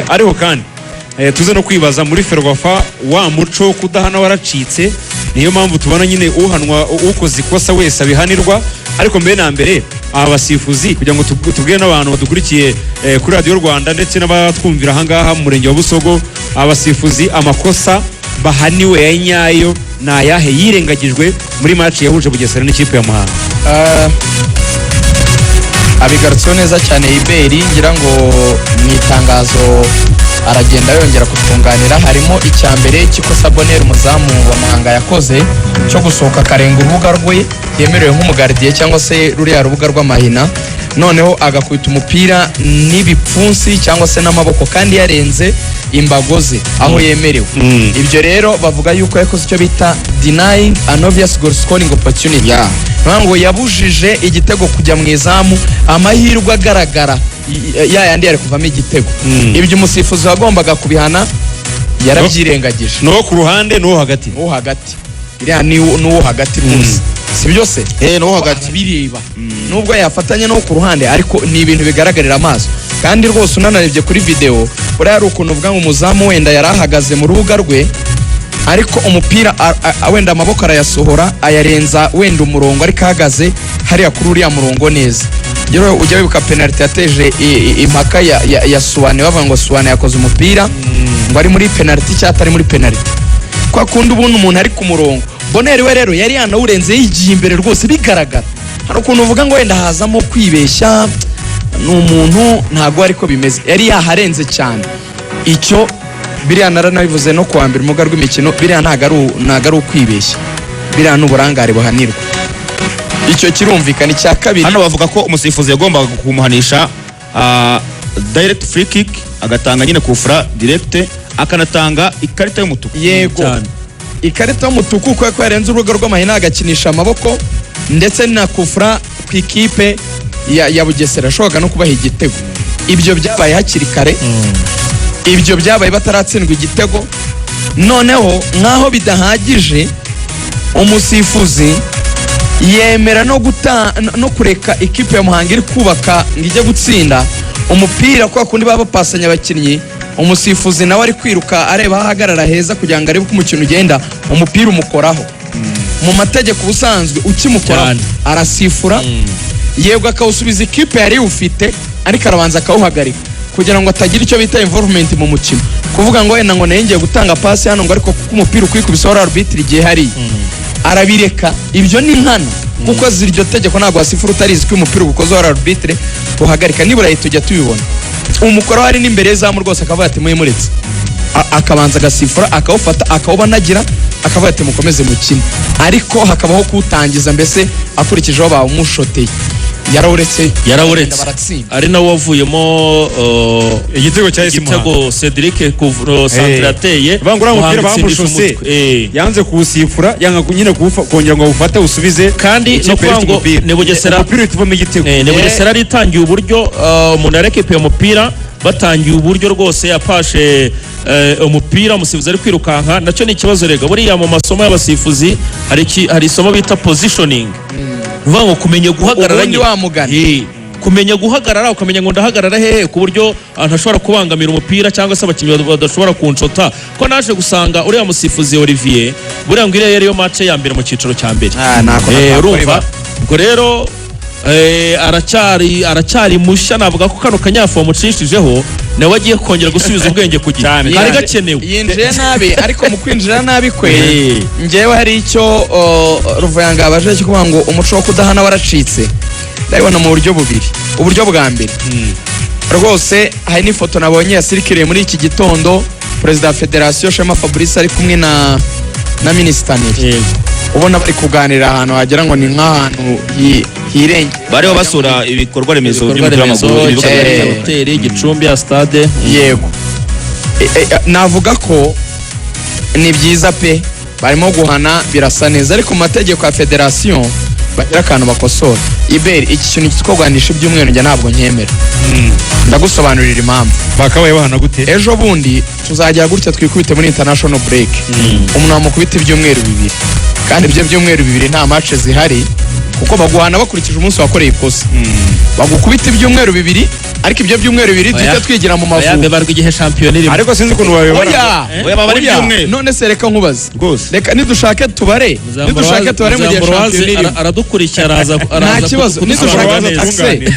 Ariko kandi tuze no kwibaza muri FERWAFA, wa muco wo kudahana waracitse. Niyo mpamvu tubona nyine uhanwa, ukoze ikosa wese abihanirwa. Ariko mbere na mbere aba basifuzi, kugira ngo tubwire n'abantu badukurikiye kuri Radiyo Rwanda ndetse n'abatwumvira ahangaha mu murenge wa Busogo, abasifuzi amakosa bahaniwe ya nyayo ni ayahe yirengagijwe muri match yahuje Bugesera n'ikipe ya Muhanga? Abigarutseho neza cyane Iberi, ngira ngo mu itangazo aragenda yongera kutwunganira. Harimo icya mbere cy'ikosa Bonheur, umuzamu wa Muhanga, yakoze cyo gusohoka akarenga urubuga rwe yemerewe nk'umugardien, cyangwa se ruriya rubuga rw'amahina, noneho agakubita umupira n'ibipfunsi cyangwa se n'amaboko kandi yarenze imbago ze aho yemerewe. Ibyo rero bavuga yuko yakoze icyo bita denying an obvious goal scoring opportunity. Niyo ngo yabujije igitego kujya mu izamu, amahirwe agaragara ya yandi yari kuvamo igitego. Ibyo umusifuzi wagombaga kubihana yarabyirengagije. N'uwo ku ruhande n'uwo hagati. N'uwo hagati, iriya ni n'uwo hagati rwose, si byose? Eh, n'uwo hagati. Arabireba nubwo yafatanya no ku ruhande, ariko ni ibintu bigaragarira amaso. Kandi rwose unanarebye kuri video, buriya hari ukuntu uvuga ngo umuzamu wenda yari ahagaze mu rubuga rwe, ariko umupira wenda amaboko arayasohora, ayarenza wenda umurongo, ariko ahagaze hariya kuri uriya murongo neza. Rero ujya wibuka penalty yateje impaka ya Suwane, bavuga ngo Suwane yakoze umupira ngo ari muri penalty cyangwa atari muri penalty, kwa kundi ubundi umuntu ari ku murongo. Bonheur we rero yari yanawurenze, yigiye imbere rwose bigaragara. Hari ukuntu uvuga ngo wenda hazamo kwibeshya, ni umuntu, ntabwo ariko bimeze, yari yaharenze cyane. Icyo biriya naranabivuze no kuwa mbere urubuga rw'imikino, biriya ntabwo ari ukwibeshya, biriya ni uburangare buhanirwa. Icyo kirumvikana. Icya kabiri, Hano bavuga ko umusifuzi yagombaga kumuhanisha direct free kick, agatanga nyine kufura direct, akanatanga ikarita y'umutuku. Yego. Cyane. Ikarita y'umutuku kubera ko yarenze urubuga rw'amahina agakinisha amaboko, ndetse na kufura ku ikipe ya Bugesera yashoboraga no kubaha igitego. Ibyo byabaye hakiri kare, ibyo byabaye bataratsindwa igitego. Noneho nk'aho bidahagije, umusifuzi yemera no guta no kureka ikipe ya Muhanga iri kubaka ngo ijye gutsinda umupira, kwa kundi baba bapasanya abakinnyi, umusifuzi nawe ari kwiruka areba aho ahagarara heza kugira ngo arebe uko umukino ugenda, umupira umukoraho. Mu mategeko ubusanzwe ukimukoraho Cyane. arasifura, yego akawusubiza ikipe yari iwufite, ariko arabanza akawuhagarika kugira ngo atagira icyo bita involvement mu mukino, kuvuga ngo wenda ngo nayo ngiye gutanga pasi hano, ngo ariko kuko umupira ukwikubise wari arbitre igihe hariya, arabireka. Ibyo ni nkana, kuko azi iryo tegeko. Ntabwo wasifura utarizi ko umupira ugukoze wari arbitre uhagarika. Nibura tujya tubibona, umukoro hari n'imbere y'izamu rwose, akavuga ati muyimuretse, akabanza agasifura, akawufata, akawubanagira, akavuga ati mukomeze mukine, ariko hakabaho kuwutangiza mbese akurikije aho bawumushoteye. Yarawuretse. Yarawuretse. Baratsinda. Ari nawo wavuyemo Igitego cya AS Muhanga. Igitego Cedric centre yateye. Bavuga ngo uriya mupira Muhanga itsindisha bamushose, umutwe. Yanze kuwusifura, yanga nyine kongera ngo awufate awusubize Kandi ikipe no kuvuga ifite ngo umupira. ni Bugesera Umupira uhita uvamo igitego. Ni Bugesera yari itangiye uburyo, umuntu yarekepiye umupira, batangiye uburyo rwose yapashe umupira, umusifuzi ari kwirukanka. Nacyo ni ikibazo rega. Buriya mu masomo y'abasifuzi hari isomo bita positioning, ni ukuvuga ngo kumenya guhagarara Ubundi nyine. wa mugani. Kumenya guhagarara, ukamenya ngo ndahagarara hehe ku buryo ntashobora kubangamira umupira cyangwa se abakinnyi badashobora kunshota. Ko naje gusanga uriya musifuzi Olivier, buriya ngo iriya yari yo match ya mbere mu cyiciro cya mbere. Ah, ntako natakora Urumva ibara. Ubwo rero aracyari mushya. Navuga ko kano kanyafu wamucishijeho nawe agiye kongera gusubiza ubwenge ku gihe Cyane, kari cyane. gakenewe. Yinjiye nabi, ariko mu kwinjira nabi kwe, njyewe hari icyo Ruvuyanga abaje cyo kuvuga ngo umuco wo kudahana waracitse, ndabibona mu buryo bubiri. Uburyo bwa mbere, rwose hari n'ifoto nabonye yasirikiriye muri iki gitondo, perezida wa federasiyo Shema Fabrice ari kumwe na minisita Nelly, ubona bari kuganira ahantu wagira ngo ni nk'ahantu hirengeye. Bariho basura ibikorwa remezo Ibikorwa by'umupira remezo, w'amaguru, ibibuga cyane bya hoteli Gicumbi ya stade. Yego. Navuga ko ni byiza pe, barimo guhana, birasa neza, ariko mu mategeko ya federasiyo bagira akantu bakosora. Iberi, iki kintu cyitwa guhanisha ibyumweru njye ntabwo nkemera. Ndagusobanurira impamvu. Bakabaye bahana gute? Ejo bundi tuzajya gutya twikubite muri international break, umuntu wamukubita ibyumweru 2, kandi ibyo byumweru 2 nta match zihari. Kuko baguhana bakurikije umunsi wakoreye ikosa. Bagukubita ibyumweru 2, ariko ibyo byumweru 2 duhita twigira mu Oya, Mavubi. bibarwa igihe shampiyona irimo. Ariko sinzi ukuntu babibona. Oya. Oya, babara Oya. ibyumweru. None se reka nkubaze. Rwose. Reka nidushake tubare, nidushake tubare mu gihe Muzamburowaze shampiyona irimo. Aradukurikira, araza Nta kibazo, nidushake kudusobanurira neza. Axel,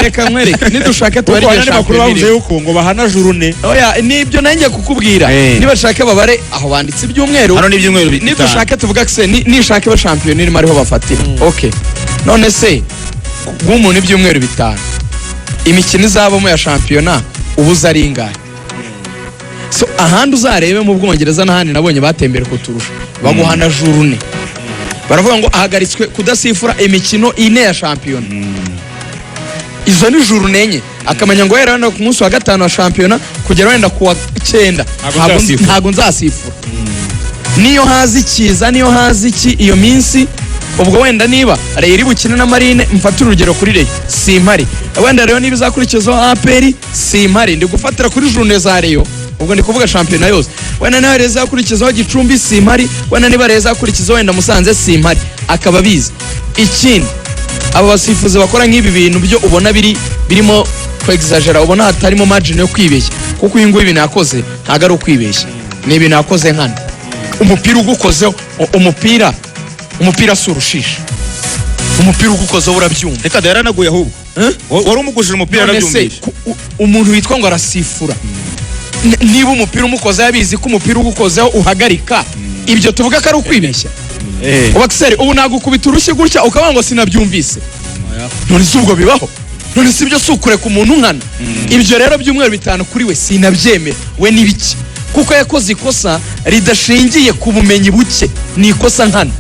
reka nkwereke, nidushake Kuko tubare hari igihe n'andi makuru shampiyona bavuze irimo. yuko ngo bahana journée. Oya, nibyo nanjye kukubwira. Nibashake babare aho banditse ibyumweru. Hano ni ibyumweru 5. Nidushake tuvuga se nishake ba shampiyona irimo ariho bafatira. Okay, none se guha umuntu ibyumweru 5, imikino izabamo ya shampiyona ubu uzi ari ingahe? So ahandi uzarebe mu Bwongereza n'ahandi nabonye batembere kuturusha, baguhana journée. Baravuga ngo ahagaritswe kudasifura imikino 4 ya shampiyona. Izo ni journée 4, akamenya ngo wenda ku munsi wa gatanu wa shampiyona kugera wenda ku wa cyenda Ntabwo nzasifura. Ntabwo nzasifura, niyo haza ikiza, niyo haza iki iyo minsi. Ubwo wenda niba Rayon iri bukine na Marine, mfate urugero kuri Rayon, simpari. Wenda rero niba izakurikizaho APR, simpari. Ndi gufatira kuri journée za Rayon, ubwo ndi kuvuga shampiyona yose. Wenda niba Rayon izakurikizaho Gicumbi, simpari. Wenda niba Rayon izakurikizaho wenda Musanze, simpari. Akaba abizi. Ikindi, aba basifuzi bakora nk'ibi bintu byo ubona birimo kwexagera, ubona hatarimo margin yo kwibeshya, kuko uyu nguyu ibintu yakoze ntabwo ari ukwibeshya, ni ibintu yakoze nkana. Umupira ugukozeho, umupira si urushishi, umupira ugukozeho urabyumva. Reka da, yaranaguye ahubwo. Eh? Wari umugushije umupira. None se Yarabyumvise. umuntu witwa ngo arasifura, niba umupira umukozeho abizi ko umupira ugukozeho uhagarika, ibyo tuvuga ko ari ukwibeshya? Ubu Axel, ubu nagukubita urushyi gutya ukavuga ngo sinabyumvise? None si ubwo bibaho? None si ibyo si ukureka umuntu nkana? Ibyo rero byumweru 5 kuri we sinabyemera, we ni bike, kuko yakoze ikosa ridashingiye ku bumenyi buke, ni ikosa nkana.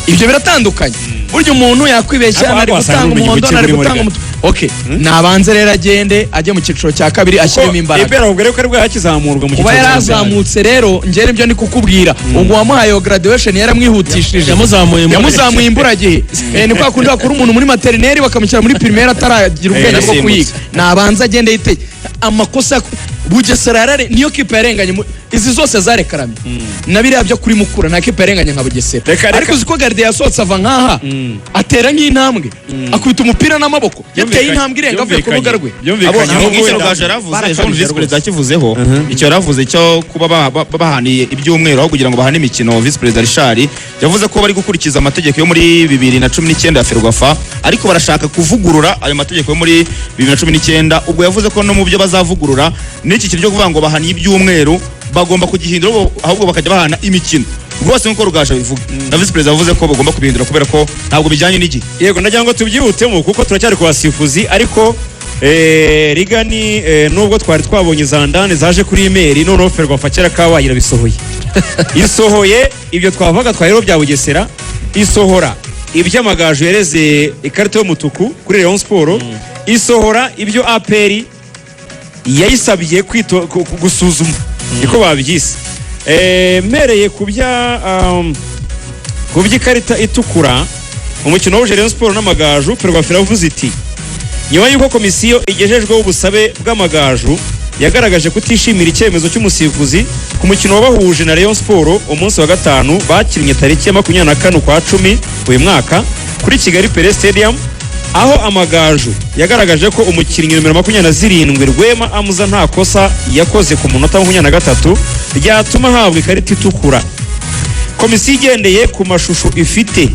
Ibyo biratandukanye. Burya umuntu yakwibeshya, Ariko nari wasanga gutanga ubumenyi umuhondo, buke nari burimo gutanga rega. umutu. Okay, nabanze rero agende ajye mu cyiciro cya kabiri ashyiremo imbaraga. Ibera ahubwo rero ko aribwo yakizamurwa mu Kuba cyiciro cya mbere. yarazamutse rero, njye nibyo ndi kukubwira. Ubwo wamuhaye iyo graduation yaramwihutishije. Yamuzamuye Yamuzamuye imburagihe. Ni kwa kundi bakura umuntu muri maternelle bakamushyira muri primaire ataragira ubwenge bwo Yasimbutse. kuyiga. Nabanza agende yitege amakosa Bugesera yarare niyo kipe yarenganye izi zose zarekaramye na biriya byo kuri Mukura, nta kipe yarenganye nka Bugesera. Reka, reka. Ariko uzi ko gardien yasohotse ava nkaha, atera nk'intambwe, akubita umupira n'amaboko, yateye intambwe irenga avuye ku rubuga rwe. Byumvikanye. Abo Ahubwo nk'icyo wenda- Rugaju yaravuze ejo bundi, Barakabije visi perezida yakivuzeho, icyo yaravuze cyo kuba bahaniye ibyumweru aho kugira ngo bahane imikino. Visi perezida Richard yavuze ko bari gukurikiza amategeko yo muri 2019 ya Ferwafa, ariko barashaka kuvugurura ayo mategeko yo muri 2019. Ubwo yavuze ko no mu byo bazavugurura n'iki kintu cyo kuvuga ngo bahaniye ibyumweru bagomba kugihindura, ahubwo bakajya bahana imikino rwose nk'uko Rugaju abivuga, na visi perezida yavuze ko bagomba kubihindura kubera ko ntabwo bijyanye n'igihe. Yego, ndagira ngo tubyihutemo kuko turacyari ku basifuzi, ariko rigani nubwo twari twabonye za ndani zaje kuri email, noneho Ferwafa kera kabaye irabisohoye. Isohoye ibyo twavuga twari bya Bugesera, isohora iby'Amagaju yereze ikarita y'umutuku kuri Rayon Sport, isohora ibyo APR yayisabye gusuzuma, niko babyise. Mpereye ku by'ikarita itukura, umukino wahuje Rayon Sport n'Amagaju, Ferwafa iravuze iti: "Nyuma y'uko komisiyo igejejweho ubusabe bw'Amagaju yagaragaje kutishimira icyemezo cy'umusifuzi ku mukino wabahuje na Rayon Sport umunsi wa gatanu bakinnye tariki ya 24 ukwa 10 uyu mwaka kuri Kigali Pele Stadium, aho Amagaju yagaragaje ko umukinnyi nomero 27 Rwema Amuza nta kosa yakoze ku munota 23 ryatuma ahabwa ikarita itukura. Komisiyo igendeye ku mashusho ifite,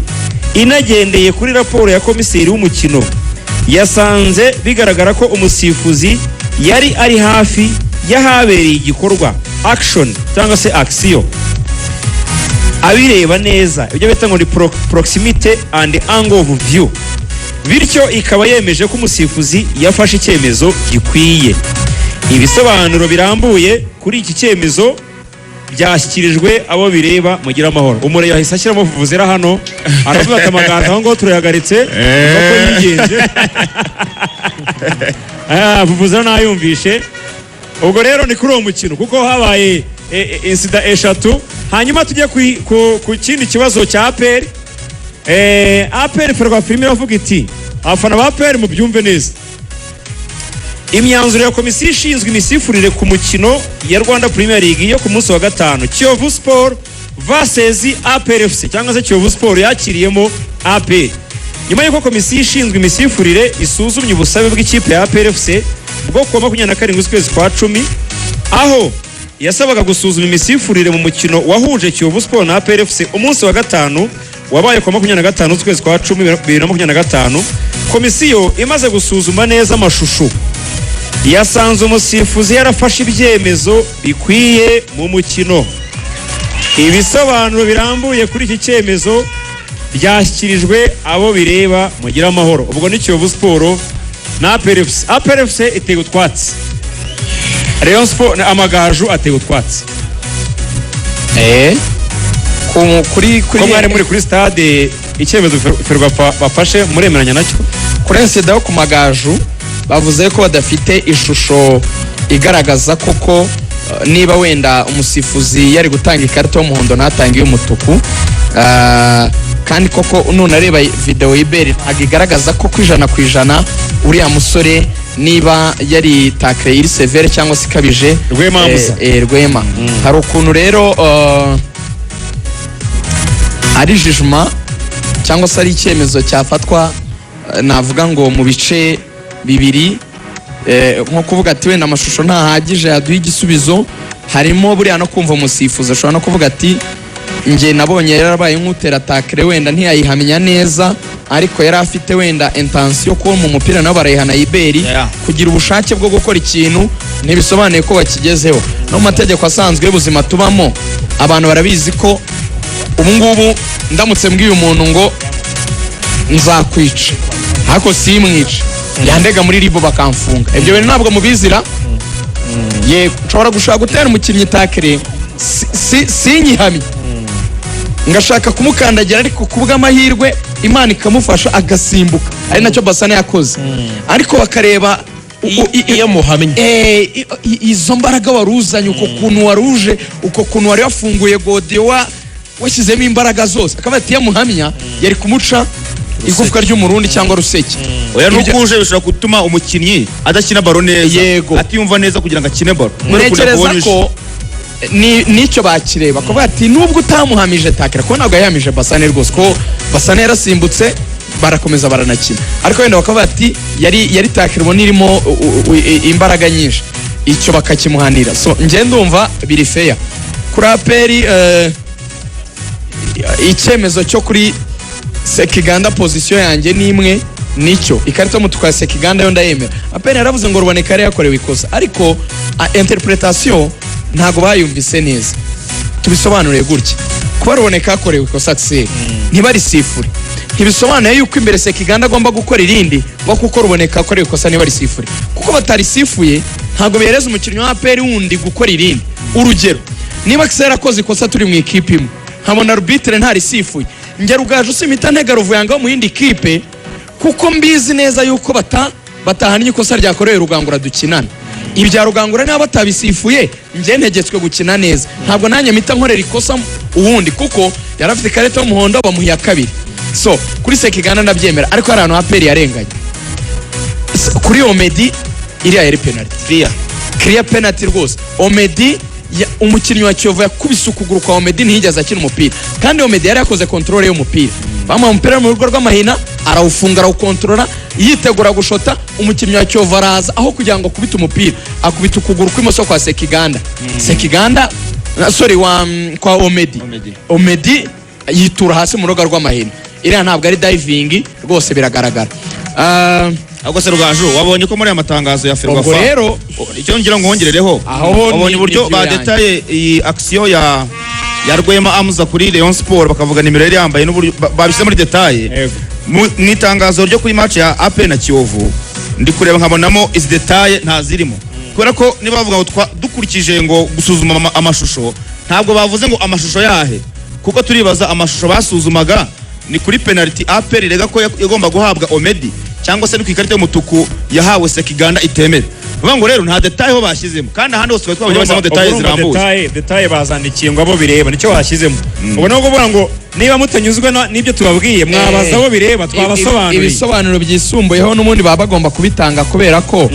inagendeye kuri raporo ya komiseri w'umukino, yasanze bigaragara ko umusifuzi yari ari hafi y'ahabereye igikorwa action cyangwa se action, abireba neza, ibyo bita ngo ni proximity and angle of view, bityo ikaba yemeje ko umusifuzi yafashe icyemezo gikwiye. Ibisobanuro birambuye kuri iki cyemezo byashyikirijwe abo bireba. Mugire amahoro." Umureye yahise ashyiramo vuvuzera hano, aravuga ati: "Amaganza aho ngaho turayahagaritse kuko yigenje." Vuvuzera nayumvishe. Ubwo rero ni kuri uwo mukino kuko habaye incident eshatu. Hanyuma tujye ku kindi kibazo cya APR. APR, Ferwafa irimo iravuga iti: "Abafana ba APR mubyumve neza. Imyanzuro ya komisiyo ishinzwe imisifurire ku mukino ya Rwanda Premier League yo ku munsi wa gatanu, Kiyovu Sport versus APR FC, cyangwa se Kiyovu Sport yakiriyemo APR. Nyuma y'uko komisiyo ishinzwe imisifurire isuzumye ubusabe bw'ikipe ya APR FC bwo kuwa 27 z'ukwezi kwa 10, aho yasabaga gusuzuma imisifurire mu mukino wahuje Kiyovu Sport na APR FC umunsi wa gatanu wabaye kuwa 25 z'ukwezi kwa 10 2025, komisiyo imaze gusuzuma neza amashusho yasanze umusifuzi yarafashe ibyemezo bikwiye mu mukino. Ibisobanuro birambuye kuri iki cyemezo byashyikirijwe abo bireba. Mugire amahoro. Ubwo ni Kiyovu Sport na APR FC. APR FC iteye utwatsi Rayon Sport, Amagaju ateye utwatsi. Kuri Ko mwari muri kuri stade, icyemezo Ferwafa bafashe muremeranya nacyo? Kuri incident yo ku Magaju, bavuze ko badafite ishusho igaragaza koko niba wenda umusifuzi yari gutanga ikarita y'umuhondo ntatange iy'umutuku. Kandi koko nunareba videwo y'iberi ntabwo igaragaza ko 100% uriya musore niba yari tacle iri sévère cyangwa se ikabije. Rwema Hamza. Rwema, hari ukuntu rero ari jugement cyangwa se ari icyemezo cyafatwa, navuga ngo mu bice bibiri, nko kuvuga ati wenda amashusho ntahagije yaduha igisubizo. Harimo buriya no kumva umusifuzi, ashobora no kuvuga ati njye nabonye yarabaye nk'utera tacle, wenda ntiyayihamya neza, ariko yari afite wenda intention ko mu mupira nabo barayihana iberi. Kugira ubushake bwo gukora ikintu ntibisobanuye ko bakigezeho. No mu mategeko asanzwe y'ubuzima tubamo, abantu barabizi ko ubu ngubu ndamutse mbwiye umuntu ngo nzakwica ariko simwice, yandega muri RIB bakamfunga. Ibyo bintu ntabwo mubizira. Yego, nshobora gushaka gutera umukinnyi tacle, sinyihamye, ngashaka kumukandagira, ariko ku bw'amahirwe Imana ikamufasha agasimbuka, ari nacyo Basane yakoze, ariko bakareba Iyo muhamye. Izo mbaraga waruzanye, uko kuntu waruje, uko kuntu wari wafunguye godiyo, washyizemo imbaraga zose, akaba ati yamuhamya yari kumuca igufwa ry'umurundi cyangwa ruseke. Oya, nuko uje bishobora gutuma umukinnyi adakina ballon neza, atiyumva neza kugira ngo akine ballon. Kubera ukuntu Ntekereza yakubonye uje. ko nicyo bakireba kuvuga ati nubwo utamuhamije tacle, ko ntabwo yahamije Basane rwose, ko Basane yarasimbutse barakomeza baranakina, ariko wenda bakavuga ati yari tacle ubona irimo imbaraga nyinshi, icyo bakakimuhanira. So njye ndumva biri fair kuri APR. Icyemezo cyo kuri Sekiganda, position yanjye ni imwe nicyo, ikarita y'umutuku ya Sekiganda yo ndayemera. APR yaravuze ngo Ruboneka yari yakorewe ikosa, ariko interpretation ntabwo bayumvise neza. Tubisobanuriye gutya: kuba Ruboneka yakorewe ikosa Axel ntibarisifure, ntibisobanuye yuko imbere Sekiganda agomba gukora irindi ngo kuko Ruboneka yakorewe ikosa ntibarisifure. Kuko batarisifuye ntabwo bihereza umukinnyi wa APR wundi gukora irindi. Urugero, niba Axel yarakoze ikosa turi mu ikipe imwe, nkabona arbitre ntarisifuye, njye Rugaju simita ntega Ruvuyanga wo mu yindi kipe, kuko mbizi neza yuko batahannye ikosa ryakorewe Rugangura dukinana. Ibya Rugangura niba batabisifuye, njye ntegetswe gukina neza, ntabwo nanjye mpita nkorera ikosa uwundi kuko yari afite ikarita y'umuhondo bamuha iya kabiri. So kuri Sekiganda ndabyemera, ariko hari ahantu APR yarenganye. Kuri Omedi iriya yari penalty. Clear. Clear penalty rwose. Omedi umukinnyi wa Kiyovu yakubise ukuguru kwa Omedi, ntiyigeze akina umupira, kandi Omedi yari yakoze contrôle y'umupira. Bamuha umupira mu rugo rw'amahina, arawufunga, arawukontorora, yitegura gushota, umukinnyi wa Kiyovu araza, aho kugira ngo akubite umupira akubita ukuguru kw'imoso kwa Sekiganda. Sekiganda, sorry, kwa Omedi. Omedi. Omedi yitura hasi mu rugo rw'amahina. Iriya ntabwo ari diving rwose, biragaragara. Ahubwo se Rugaju, wabonye ko muri aya matangazo ya Ferwafa, Ubwo rero icyo ngira ngo nkongerereho, Aho ho wabonye uburyo ni byo yanjye. badetaye iyi action ya Rwema Amuza kuri Rayon Sport, bakavuga nimero yari yambaye n'uburyo babishyize muri détail. Mu itangazo ryo kuri match ya APR na Kiyovu, ndi kureba nkabonamo izi détails ntazirimo, kubera ko niba bavuga ngo dukurikije ngo gusuzuma amashusho, ntabwo bavuze ngo amashusho yahe, kuko turibaza amashusho basuzumaga ni kuri penalty APR irega ko yagomba guhabwa Omedi, cyangwa se ni ku ikarita y'umutuku yahawe Sekiganda itemera. Bavuga ngo rero nta détail ho bashyizemo, kandi ahandi hose twari twabonye bashyizemo détails zirambuye. Détails bazandikiye ngo abo bireba nicyo bashyizemo. Ubwo ni ukuvuga ngo niba mutanyuzwe n'ibyo tubabwiye, mwabaza abo bireba, twabasobanuriye. Ibisobanuro byisumbuyeho n'ubundi baba bagomba kubitanga, kubera ko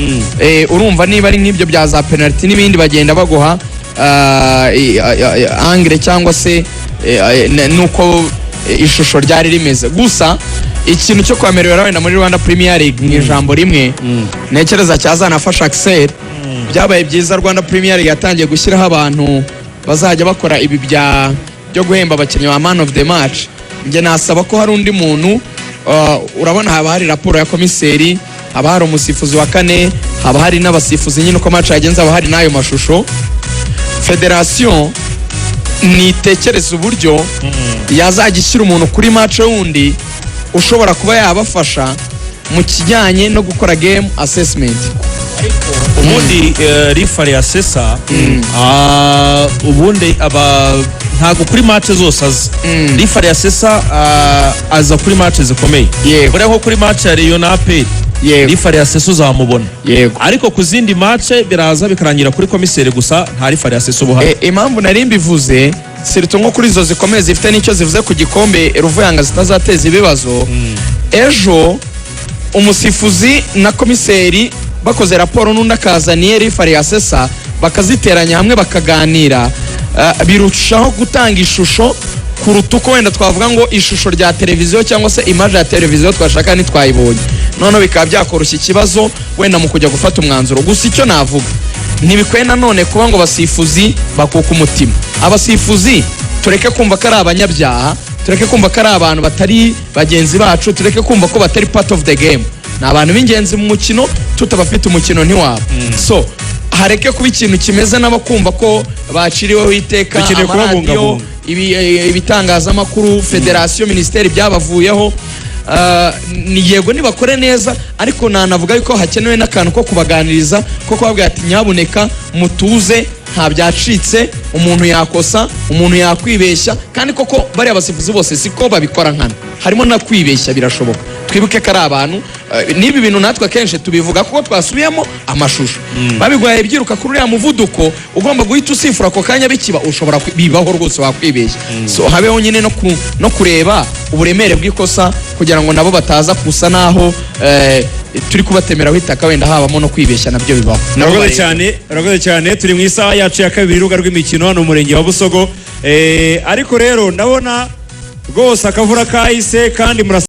urumva niba ari nk'ibyo bya za penalty n'ibindi, bagenda baguha angle cyangwa se nuko ishusho ryari rimeze. Gusa ikintu cyo kwamerera wenda muri Rwanda Premier League, mu ijambo rimwe, ntekereza cyazanafasha Axel, byabaye byiza Rwanda Premier League yatangiye gushyiraho abantu bazajya bakora ibi byo guhemba abakinnyi ba man of the match. Njye nasaba ko hari undi muntu, urabona haba hari raporo ya komiseri, haba hari umusifuzi wa kane, haba hari n'abasifuzi nyine uko match yagenze, haba hari n'ayo mashusho. Federasiyo nitekereza uburyo yazajya ishyira umuntu kuri match wundi ushobora kuba yabafasha mu kijyanye no gukora game assessment. Ubundi referee assessor, ubundi aba ntabwo kuri match zose aza. Referee assessor aza kuri match zikomeye. Buriya nko kuri match ya Rayon na APR, referee assessor uzamubona. Ariko ku zindi match biraza bikarangira kuri komiseri gusa, nta referee assessor uba uhari. Impamvu nari mbivuze, surtout nko kuri izo zikomeye zifite n'icyo zivuze ku gikombe, Ruvuyanga zitazateza ibibazo ejo, umusifuzi na komiseri bakoze raporo n'undi akazaniye referee assessor, bakaziteranya hamwe bakaganira, birushaho gutanga ishusho kuruta uko wenda twavuga ngo ishusho rya televiziyo cyangwa se image ya televiziyo twashaka ntitwayibonye, noneho bikaba byakoroshya ikibazo wenda mu kujya gufata umwanzuro. Gusa icyo navuga, ntibikwiye nanone kuba ngo abasifuzi bakuka umutima. Abasifuzi tureke kumva ko ari abanyabyaha, tureke kumva ko ari abantu batari bagenzi bacu, tureke kumva ko batari part of the game. Ni abantu b'ingenzi mu mukino, tutabafite umukino ntiwaba. So hareke kuba ikintu kimeze n'abakumva ko baciriweho iteka. Dukeneye Amaradiyo, kubabungabunga. ibitangazamakuru, federasiyo, minisiteri byabavuyeho. Ni yego nibakore neza, ariko nanavuga yuko hakenewe n'akantu ko kubaganiriza, ko kubabwira ati: "Nyabuneka mutuze, nta byacitse, umuntu yakosa, umuntu yakwibeshya." Kandi koko bariya basifuzi bose siko babikora nkana, harimo na kwibeshya, birashoboka. Twibuke ko ari abantu. N'ibi bintu natwe akenshi tubivuga kuko twasubiyemo amashusho, babiguhaye byiruka kuri uriya muvuduko, ugomba guhita usifura ako kanya bikiba, ushobora bibaho rwose wakwibeshya. So habeho nyine no kureba uburemere bw'ikosa kugira ngo nabo bataza gusa naho turi kubatemeraho itaka, wenda habamo no kwibeshya, nabyo bibaho. Nabo Urakoze cyane, urakoze cyane. Turi mu isaha yacu ya kabiri, urubuga rw'imikino hano mu murenge wa Busogo. Ariko rero ndabona rwose akavura kahise kandi murasa.